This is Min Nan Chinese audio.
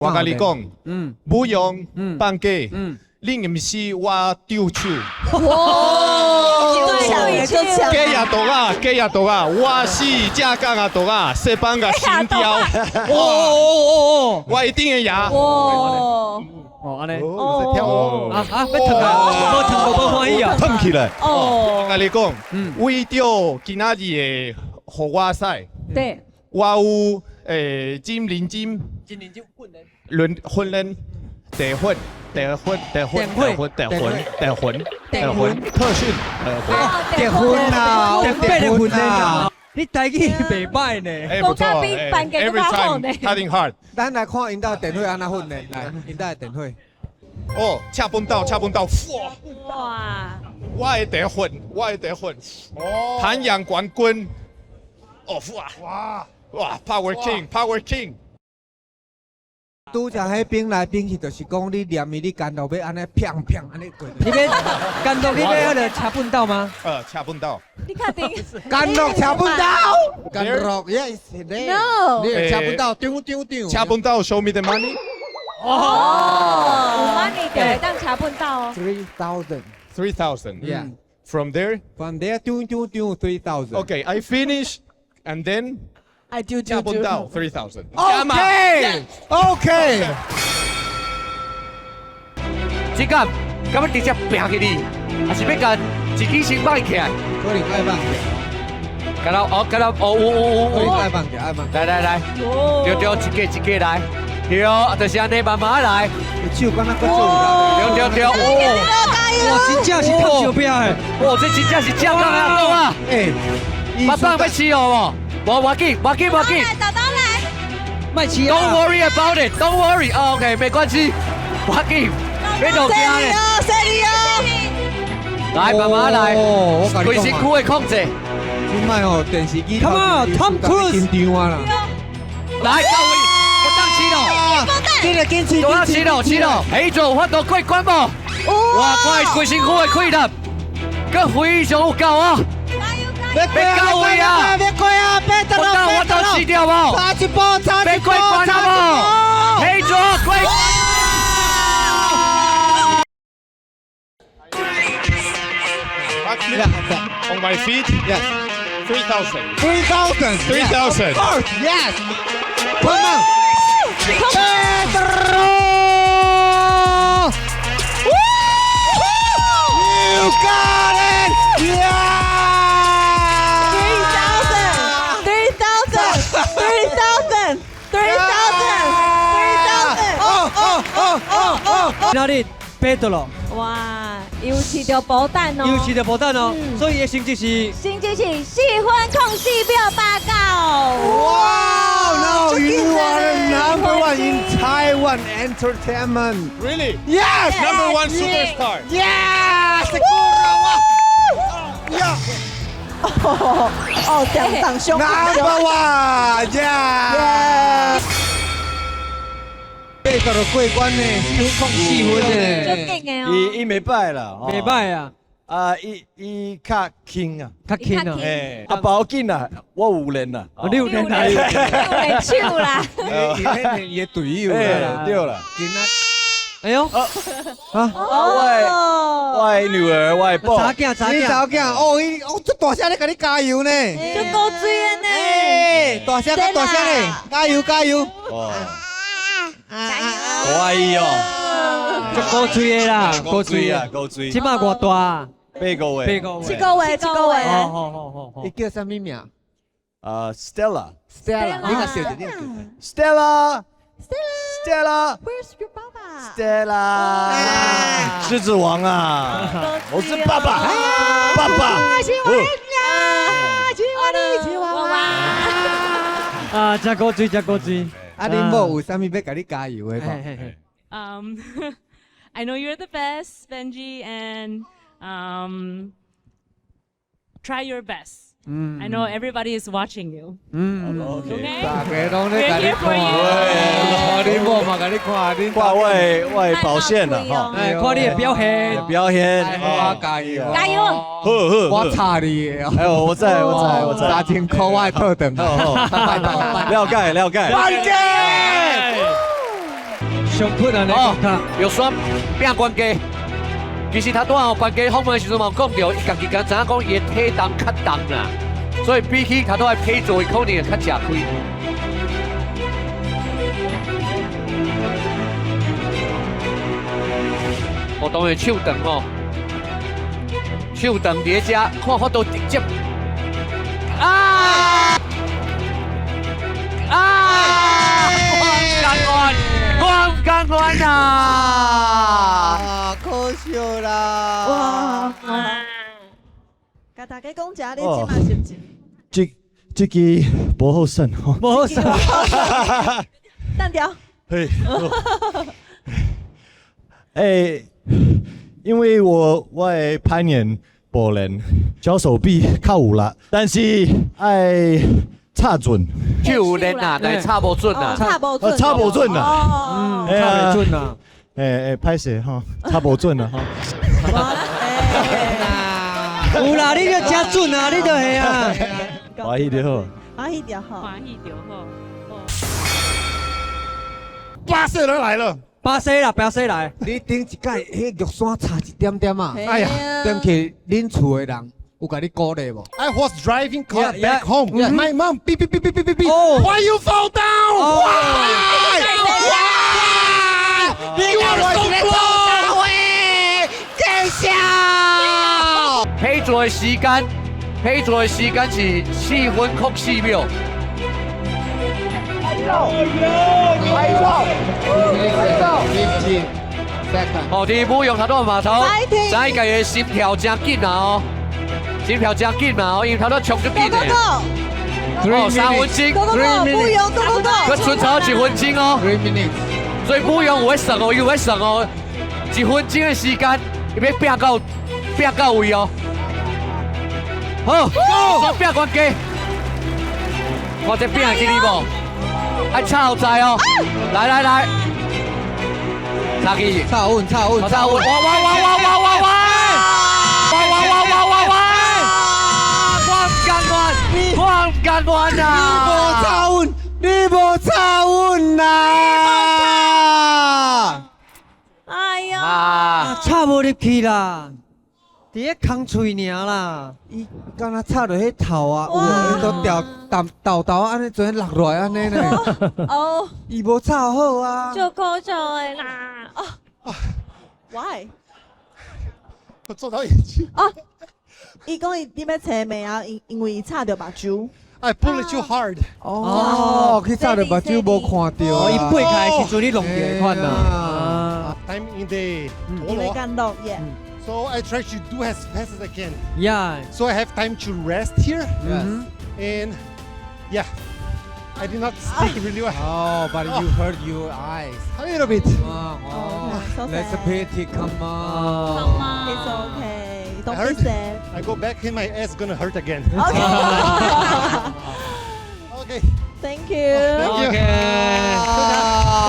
我共你講，不用放假，你毋是我對手。哇！就強假也毒啊，假也毒啊，我是正港啊毒啊，西班牙心雕。哦哦哦哦，我一定會贏。哇！哦，按呢。哦，跳舞。啊啊，欲褪啊，無褪無無歡喜啊。褪起來。哦，我共你講，為著今仔日的予我賽，我有金靈金，金靈金訓練，輪訓練，地訓。得分得分得分得分得分得分特訓得分得分啊！得分啊！你台語袂歹呢。欸，不錯。Every time hitting hard。咱來看𪜶兜電火按怎訓練，來，𪜶兜電火。哦，車本刀，車本刀，哇！我會得分，我會得分。哦。譚陽冠軍。哦，哇！哇！哇！Power King，Power King。拄才彼冰來冰去，就是講你念伊，你干路欲按呢砰砰按呢過。你欲干路，你欲彼个車本刀嗎？車本刀。你確定？干路車本刀。干路，yes， No。你車本刀，丟丟丟。車本刀，show me the money。哦，有 money 就會當車本刀哦。 3,000。 3,000. Yeah. From there? From there, 丟丟丟，3,000. Okay, I finish, and then. I do 車本刀 3,000。 OK OK。這個，敢欲直接拚去你，還是欲共一支先放起來？可能愛放起來。敢若哦，敢若哦，有有有有。愛放起來，愛放。來來來，對對，一個一個來，對，就是按呢慢慢來。手敢若閣做有對對對，哦，哇，真正是敨石壁的，哇，這真正是正港啊，講啊，欸，馬上欲試哦，無無緊，無緊無緊。豆豆來，莫試啊。 Don't worry about it, don't worry. OK，沒關係，無緊，別動驚咧。犀利哦！來，慢慢來，規身軀的控制。這擺哦，電視機 Come on, Tom Cruise 緊張啊啦。來，到位，我當試咯。緊來緊試，我當試咯，試咯。彼座有法度過關無？哇，看伊規身軀的氣力，閣非常有夠啊！欲到位啊！欲過啊！別得我到我到試掉無？差一步，差一步，欲過關啊無？彼座過關。 On my feet, yes. 3,000. 3,000. 3,000. Yes. Come on. Pedro! You got it! Yeah! 3,000. 3,000. 3,000. 3,000. 3,000. 哦哦哦哦哦！哪裡？彼得羅。哇，又飼著寶蛋哦！又飼著寶蛋哦，所以伊的成績是，成績是4分04秒89。哇！Now you are the number one in Taiwan entertainment. Really? Yes! Number one superstar. Yes! 呀！哦，掌掌聲。 Number one! Yeah! 彼得羅過關呢，4分04呢，足勁的哦。伊伊袂歹啦，袂歹啊。啊，伊伊較輕啊，較輕啊。欸，啊，無要緊啦，我有練啦，你有練啦，有練手啦。伊迄伊的隊友啦，對啦。哎呦，啊，我的女兒，我的寶，查囝查你查囝，哦，伊哦，足大聲咧，共你加油呢，足古錐的呢，欸，大聲閣大聲咧，加油加油。哦，加油！可愛哦，足古錐的啦，古錐啊，古錐。這擺偌大？8個月。8個月。7個月，7個月。好好好好。伊叫啥物名？啊，Stella。 Stella，你共笑著，你共笑。 Stella。Stella。 Where's your 爸爸？Stella。獅子王啊！我是爸爸，爸爸。娃娃。啊，真古錐，真古錐。啊，恁某有啥物欲共你加油的無？ I know you're the best, Benji, and try your best. I know everybody is watching you. Okay? 大家攏咧共你看，恁某嘛共你看，恁看我的表現啦，吼，哎，看你的表現，表現，我加油，加油，好好，我撐你的，哎呦，我在，我在，我在，3000塊我會討轉，了解了解。萬金。上撲啊！哦，玉山拼懸低。其實他拄仔頒獎訪問的時陣嘛有講著，伊家己敢知影講伊的體重較重啦，所以比起頭拄仔體重，可能會較食虧。哦，當然手長哦，手長佇咧遮，看法度直接啊啊！我毋甘願，我毋甘願啊！啊，可惜啦！哇！共大家講一下，你這馬是毋是？這支無好耍吼，無好耍。單調。嘿，欸，因為我的攀岩無練，腳手臂較有力，但是愛插準，手有練啊，但是插無準啊，插無準，插無準啊，插袂準啊，欸欸，歹勢吼，插無準啊吼。有啦，你就誠準啊，你就是啊。歡喜就好，歡喜就好，歡喜就好。巴西人來了。巴西啦，巴西來。你頂一擺彼玉山差一點點啊！哎呀，轉去恁厝的人有共你鼓勵無？I was driving car back home. My mom 嗶嗶嗶嗶嗶嗶嗶。 Why you fall down? Why? Why? You are so close. 见笑。起做的時間，起做的時間是4分04秒。拍照，拍照，15 second。哦，佇武勇頭拄碼頭，知影家的心跳誠緊啊哦，心跳誠緊啊哦，因為頭拄衝足緊的。哦，3分鐘，Go go go，武勇 go go go，閣剩差一分鐘哦。 3 minutes。所以武勇有咧算哦，伊有咧算哦，一分鐘的時間，伊欲拚到位哦。好，煞拚懸低，看這拚會記你無？愛插後在哦，來來來，插去，插穩，插穩，插穩，哇哇哇哇哇哇哇！哇哇哇哇哇哇！我毋甘願，我毋甘願啊！你無插穩，你無插穩啊！哎呀，插無入去啦，佇咧空喙爾啦。伊敢若插落彼頭啊，有啊，伊都掉淡豆豆按呢，陣落落來按呢呢。哦，伊無插好啊。就可惜的啦。哦，Why？我做到眼睛。哦，伊講伊點欲揣暝啊？因為伊插著目睭。 I pull it too hard。哦，去插著目睭無看著。哦，伊背開的時陣你弄著的款啊。 I'm in the 因為干落耶。 So I try to do as fast as I can. Yeah. So I have time to rest here. Yes. And yeah, I did not stick really well. Oh, but you hurt your eyes. A little bit. Oh, so that's a sad. pity. Come on. Come on. It's okay. Don't I be hurt. sad. I go back and my ass gonna hurt again. Okay. Okay. Thank you. Thank you. Okay.